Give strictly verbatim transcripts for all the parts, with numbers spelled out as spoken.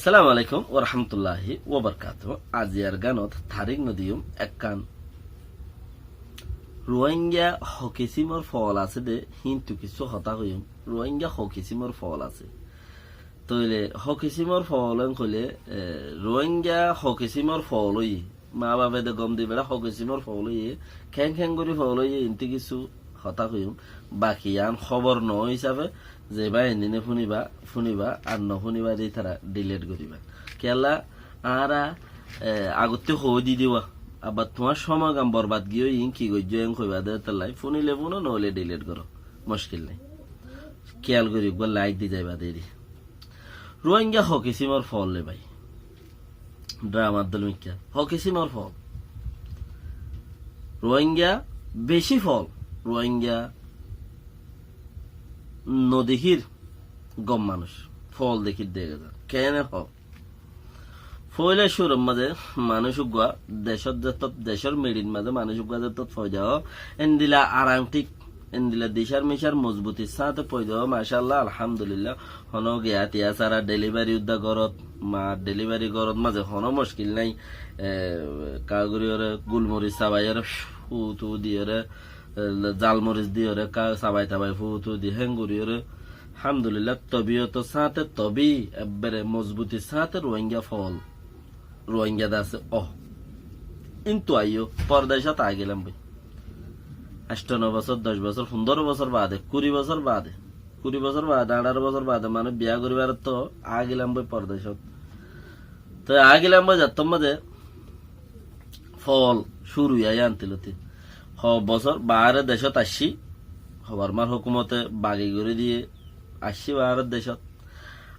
Assalamu alaikum wa rahmatullahi wa barakatuhu. Aziyar ganot tarik nodiyum ekkán Ruáinga hokisímor fool asé dé, híntu kissú hotá hoiyum. Ruáinga hokisímor fool asé. Tóile hokisímor fool en hoilé, e, Ruáinga hokisímor fool óiye. Maa bafe de gom di beçá hokisímor fool óiye. Keén keén gorí fool óiye, inti kissú hotá hoiyum. Baki yián hóbor no hísafe, zeba endine fúniba, fúniba, ar no fúniba de ítara delete goríba. Kiyólla, añára, e, agottí hoói di diwa. Abar tuáñr cómoigan borbad giyói, iín ki goijjó, en hoiba de, étolla fúnile fúno, noóile delete goró. Muckil nái. Kiyal gorí uggúa like di zaiba de eri. Ruáinga hokisímor fool le bái. Dramar dol mikká. Hokisímor fool. Ruáinga beci fool. Ruáinga nodekír gom manúic. Fool dekír dege zar. Keéne hoó? Foóila cúrur mazé manúic uggúa decót zetót, decór meçir mazé manúic uggúa zetót foida ó, endila arang thík, endila dicár micár mozbutir sáñte foida ó, macállah, alhamdulillah, honó giya tiya sára delivari udda górot, maar delivari górot mazé honó muckil nái, e, ká gorí oré gulmoris sabai oré, fú tú di oré, e, zalmoris di oré, ká sabai tabai fú tú di, héen gorí oré, alhamdulillah, tobiyotor sáñte tobi, ebbere mozbutir sáñte Ruáinga fool. Ruáinga de asé, ó. Intu aiyó, fordecót aigílam boi. Acto no bosór, doc bosór, fundóro bosór baade, kuri bosór baade, kuri bosór baade, añçáro bosór baade, mane biya goríbar to aigílam boi fordecót. Toi aigílam boi, zettót mazé fool cúru óiye yían tiloti. Hoó bosór baáre decót aiccí, hoó Bormar hókumote bagi gorí diyé, aiccí baáre decót.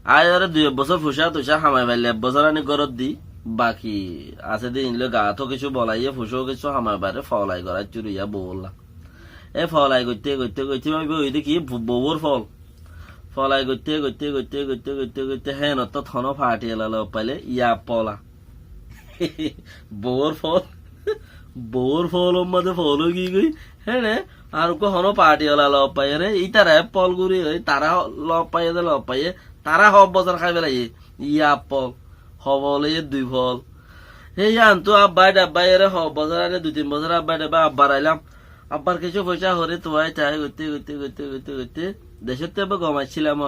Aiyóre dui ek bosór fucá tucá hamai faille ek bosór aní górot di, baki asé de iín loi gaát ó kessú bolaiyé, fucá ó kessú hamai faiyóre foolai gorá cúru óiye bouwólla. E foolai goitté, goitté, goitté, maibo óide ki, bou-, bouwór fool. Foolai goitté, goitté, goitté, goitté, goitté, goitté, héen ottót honó fathiyala loi failé, yaf foola. Bouwór fool, bouwór foolor mazé fool ói giyói, héne, ar uggúa honó fathiyala loi faiyóre, ítara fool gorí, ói, tará loi faiyé de loi faiyé, tará hoó bosór hái felaiyé, yaf fool, hoó fool óiye dui fool. Hé yíantu abbai dabbai ere hoó bosór aní dui tin bosór abbai dabbai abbar ailam. Abbar kessú foicá hoóre tuwai tai goitté, goitté, goitté, goitté, goitté, decóttu ebbe gom accílam.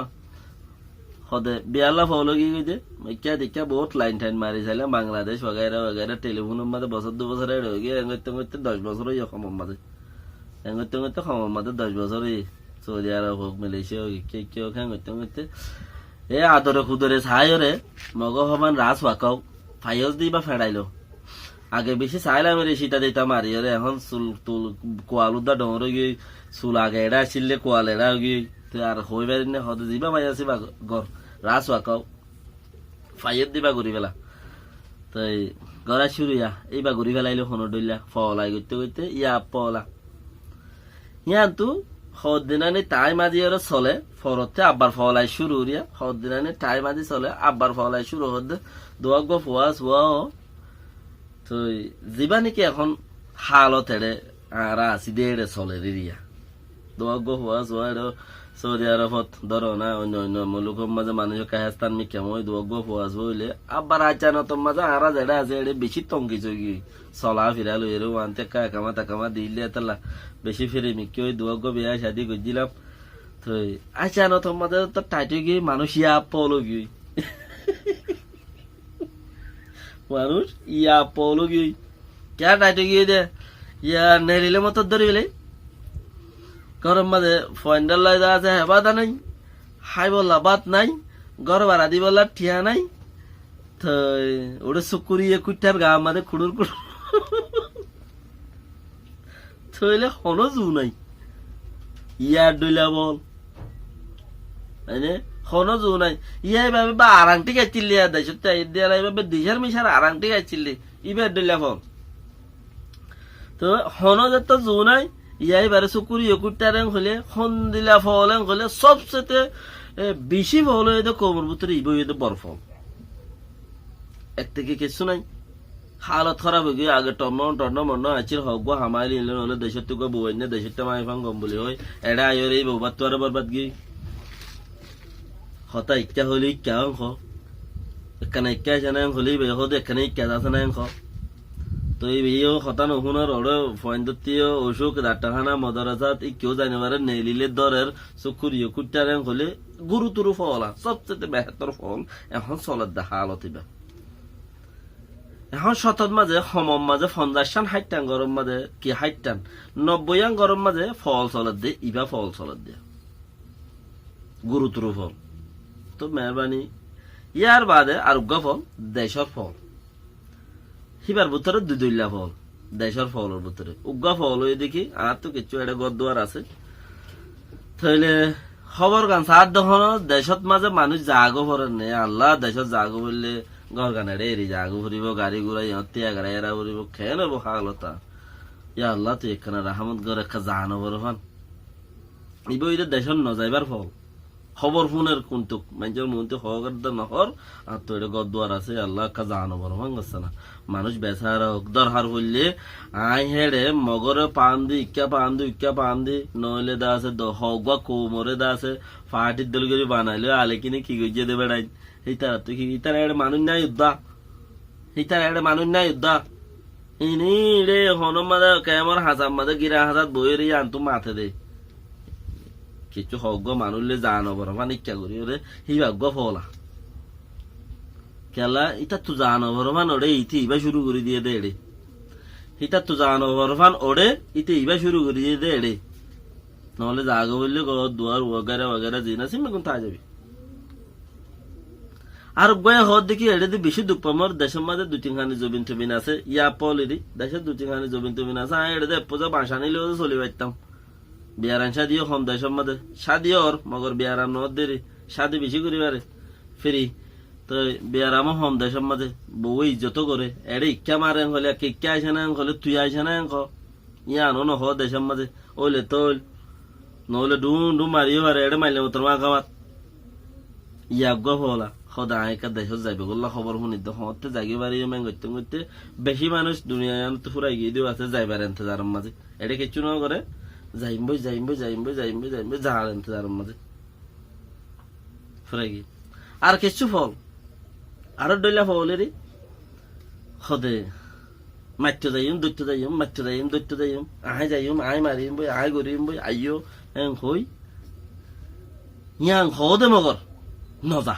Hode, biyalla fool ói giyói de, mikká dikká bout lain thain mari sailam, Bangladec wagaira wagaira, telifónor mazé bosór dui bosór ede ói giyói, en goitte goitte doc bosór óiye homor mazé. En goitte goitte homor mazé doc bosór óiye. Saudi Arob houk, Malaysia houk, ikká ikká houk, en goitte goitte. E adore hudore saiyóre, mogó hoban ras wakáu, faiyós de íba feçailo. Age beci sailam ere cita dita mariyóre, ehón sul tul kual udda dhoóñr ói giyói, sul age eçé accíl de kual eçé ói giyói. Te ar hoi farir né, hode zibá fai asé íba gor, ras wakáu. Faiyót de íba gorí fela. Toi gorá cúru óiye, íba gorí felailo honó dhoilla, foolai goitté goitté, yaf foola. Yíantu hoddinani thaim azi ere sole, forotte abbar foolai cúru óiye, hoddinani thaim azi sole, abbar foolai cúru hoódde, duwa uggúa fua suwa ó. Toi zibá niki ehón haalot eçé añára así de eçé soler eriya. Duwa uggúa fua suwa eçé Saudi Arobot dóro na, oinno oinno mulukor mazé manúic Kazakhstan mikká moi duwa uggúa fua suwa óile, abbar acanotor mazé añára zeçé asé eçé beci tongis ói giyói. Sola fira loiyóre uante ekka ekama tekama dile etolla beci firi mikká ói duwa uggúa biya cadi goijjílam. Toi acanotor mazé to thait ói giyói, manúic yaf fool ói giyói. Manúic yaf fool ói giyói. Kiyá thait ói giyói de? Yá nerile motor dóri félai. Góror mazé fuaindar loi za asé, heba da nái. Háibolla bát nái. Gór bára dibolla thiañ nái. Toi uçé sukuriye kuittar gaar mazé kuçur kuçur. Tóile honó zu nái. Yaf dhoilla fool. Aine, honó zu nái. Yaf íbabe ba arang thík accíl de, yaf decóttu aiyér de, íbabe dicár micár arang thík accíl de. Íba dhoilla fool. Toi honó zettót zu nái, yaf íbare sukuriye kuittar en hoilé, hondila fool en hoilé, sobsete, e, beci fool óiye de koumor bútore íba óiye de bor fool. Etteke kessú nái. Haalot hóraf ói giyói, age tonno tonno monno accíl, hoggúa hamail, inle noóile decóttu uggúa bou ainne, decóttu maifan gom buli hoi. Eçé aiyóre íba ubattu aró borbad giyói. Hotá ikká hoilé ikká hon hoó. Ekkán ikká aiccé né hoilé íba hoó de ekkán ikká asé né hoó. Toi íba yó hotá no fúner, óre fuaindóttu yó ocúk, daktarhána, modorasát, ikká ó zai no farer, neelilé dórer, sókkur yó kúiththáre hoilé guruturu foóla, sobsete behétor foól, ehón soler de hálot íba. Ehón cótot mazé, homor mazé, fonzaiccán háittán góror mazé, ki háittán, nobboiyán góror mazé foól soler de, íba foól soler de. Guruturu foól. Toi meherbani. Yár baade ar uggúa foól, decór foól. Híbar bútore dui doilla foól, decór foólor bútore. Uggúa foól óiye de ki, añáttu kiccú eçé gór duar asé. Tóile hóbor gán saádde hono decót mazé manúic zagói forer né, Allah, decót zagói foille górgan eçé eri zagói foribó, gari gura iyót tiya gora era foribó, keén óibo hálot ar. Ya Allah, tui ekkána rahámot gor, ekká zano boro fán. Íba óiye de decót no zaibar foól. Hóbor fúner kuntuk, maincór muúntu hoó gor de no hoór, añáttu eçé gór duar asé, Allah, ekká zano boro fán gossé na. Manúic besára ók, dorhar foille, aññí héçe mogore fán di, ikká fán di, ikká fán di, noóile de asé do, hoggúa koumore de asé, faáthir dóil gorí banailé, alekine ki goijjé de beçain. Hítarattú ki, hítara eçé manúic nái uddá. Hítara eçé manúic nái uddá. Ini eçé honó mazé, kemor hañsar mazé, gira hañsat boói eri yíantu mate de. Kiccú hoggúa manúic le zano boro fán ikká gorí ore, híba uggúa foóla. Kiyólla, ítattu zano boro fán oçé, íte íba cúru gorí diyé de eçé. Ítattu zano boro fán oçé, íte íba cúru gorí diyé de eçé. Noóile zagói foille gór duar wagaira wagaira zin asé, íba gún tái zaibi. Ar uggúaye hoódde ki, eçé de bicí duk faimór, decór mazé dui tin háni zobin tobin asé, yá foóli ri, decót dui tin háni zobin tobin asé, aññí eçé de ek foza bañc aníleyó de soli faittám. Biyaram cádi yó hom decór mazé, cádi ór, mogor biyaram noódde ri, cádi bicí gorí fare, firi. Toi biyaramó hom decór mazé, bouwe izzot ó goré, eçé ikká mare en hoilé, ekká ikká aiccé né en hoilé, tui aiccé né en hoó. Yían ó no hoó decór mazé, óile tóil, noóile dhún dhún mari yó fare, eçé maille motor makamar. Yá uggúa foóla, hoó de aññí ekká decót zaiba golla hóbor fúnidde, hoóñtte zaigói fari yó meng goitte goitte, bicí manúic duniya yíanottú fúrai giyé de asé, zaibar entezaror mazé. Eçé kiccú no goré, zaiyum boi, zaiyum boi, zaiyum boi, zaiyum boi, zaiyum boi, zar entezaror mazé. Fúrai giyé. Ar kiccú foól, aró dhoilla foól eri, hoó de, maitto zaiyum, dóitto zaiyum, maitto zaiyum, dóitto zaiyum, aññí zaiyum, aññí marim boi, aññí gorim boi, aiyó, en hoi. Yían hoó de mogor, no za.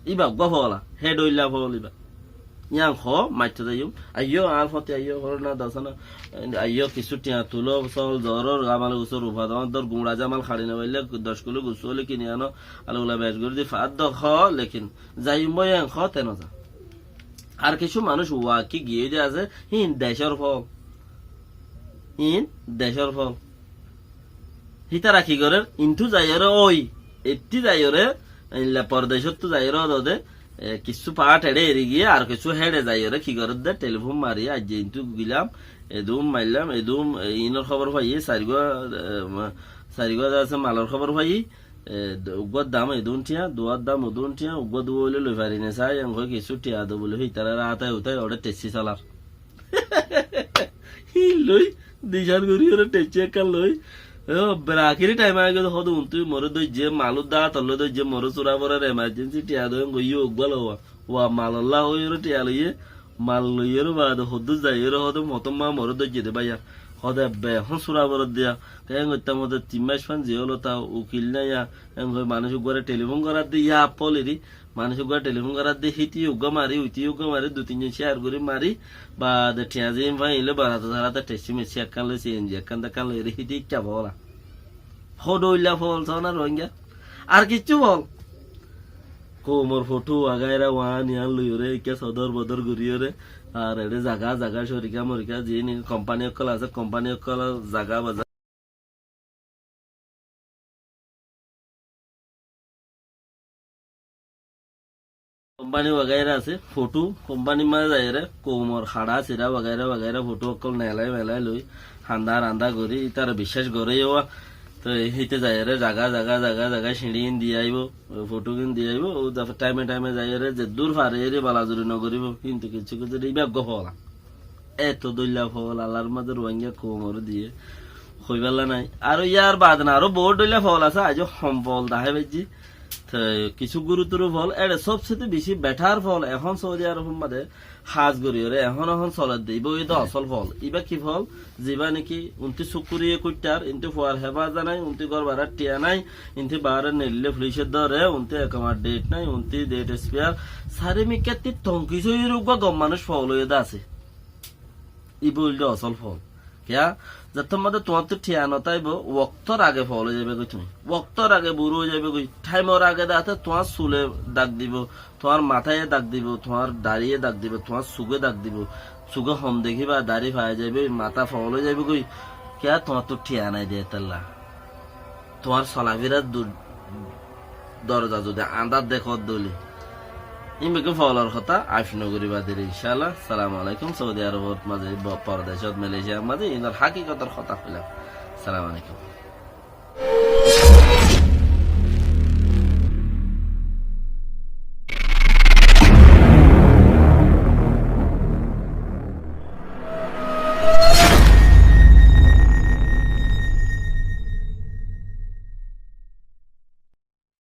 Íba uggúa foóla, hé dhoilla foól íba. Yían hoó, maitto zaiyum, aiyó, añár fóti aiyó, horóna dasana, aiyó, kissú thiañ tuló, sól zoror, gamal gusó, rufa dóñr dór, guñça jamal haçi no faille, doc kilo gusú óile kini ano, algula bec gorí di, faát dór hoó, lekin zaiyum boi en hoó, te no za. Ar kissú manúic uwaki giyé de asé, híin decór foól. Híin decór foól. Hítara ki gorér? Intú zaiyóre ói, ettí zaiyóre, eilla pordecóttu zaiyóre ódode, e, kissú faát eçé eri giyé, ar kissú héçe zaiyóre ki gorér de, telifón mari, aijja intú gilam, edún maillam, edún, e, inor hóbor faiyí, sairgúa, e, ma-, sairgúa de asé malor hóbor faiyí, e, d-, uggúar dam edún thiañ, duwar dam udún thiañ, uggúa duwa óile loi fari né sai, en hoi kissú thiañ do buli, hítara ratai utai oçé tessí salar. Híin loi, dicán gorí ore teccí ekkán loi. Ó, ber akiri thaim aigiyói de, hoóde untú moré dóijje, malur dáator loi dóijje, moré sura forer emarjensi thiañ doóin goiyé, uggúa lowa. Wa malolla ói ore thiañ loiyé, mal loiyóre baade hoddúr zaiyóre hoóde motómma moré dóijje de báiya. Hoóde ebbe ehón sura forer diya. Keén goittám hoóde tin mac fán ziyólota ukil naiya, en hoi manúic uggúare telifón gorár de, yá foóli ri, manúic uggúa telifón gorár de, híti uggúa mari, uiti uggúa mari, dui tin zon céar gorí mari, baade thiañ zin fáñile barato sarata tessí messí ekkán loi, si en ji ekkán de ekkán loi, eri híti ikká foóla. Hó dhoilla foól soóna Rohingya. Ar kiccú foól. Koumor fothó wagaira waan yián loiyóre, ikká sodor bodor goríyore, ar eçé zaga zaga corika morika ziín kompani ókkol asé, kompani ókkolor zaga baza Kompani wagaira asé, fothó, kompanir mazé zaiyóre koumor haçá sira wagaira wagaira fothó ókkol nelai melai loi, handa randa gorí, ítara biccác goré yó. Toi híte zaiyóre zaga zaga zaga zaga siñçi gin di aibó, fothó gin di aibó, ó thaime thaime zaiyóre zeddúr fare eri balazuri nogoríbo, kintu kissú kissú íba eggúa foóla. Eto dhoilla foól Allar mazé Ruáingga koumoré diyé, hoibálla nái. Aró yar baade na, aró bout dhoilla foól asé, aijjó hom foól dahái faijjí. Te kissú guruturu fol, ére sobsete beci betar fol, ehón Saudi Arobor maze hás gorí ore, ehón ehón soler de, ibá óilde osol fol. Ibá ki fol? Zibá niki unti sukuriye kuittar, unti fuar hefazot nai, unti gór barar tiya nai, unti baáre neille fulice dóre, unti ekama det nai, unti det espiyar, sari mikká ti tonkis ói ere uggwá gom manúic fol óiye de asé. Ibá óilde osol fol. Kiyá? Zettót maze tuáñttu tiya no táibo, woktór age fol ói zaiba goi tuñí. Woktór age bura ói zaiba goi. Thaimor age de ate tuáñr sule dak dibo, tuáñr matháye dak dibo, tuáñr dariye dak dibo, tuáñr suge dak dibo. Suge hom dekíba, dari fai zaibo, matá fol ói zaibo goi. Kiyá? Tuáñttu tiya nai de tolla. Tuáñr solafirar du-, doroza zodi andár dekó de óile. Ín beggún folor hotá aif no goríba deri, incállah. Salamu alaikum. Saudi Arobor maze, bo-, pordecot, Malaysiar maze, inor hákikotor hotá hoilam. Salamu alaikum.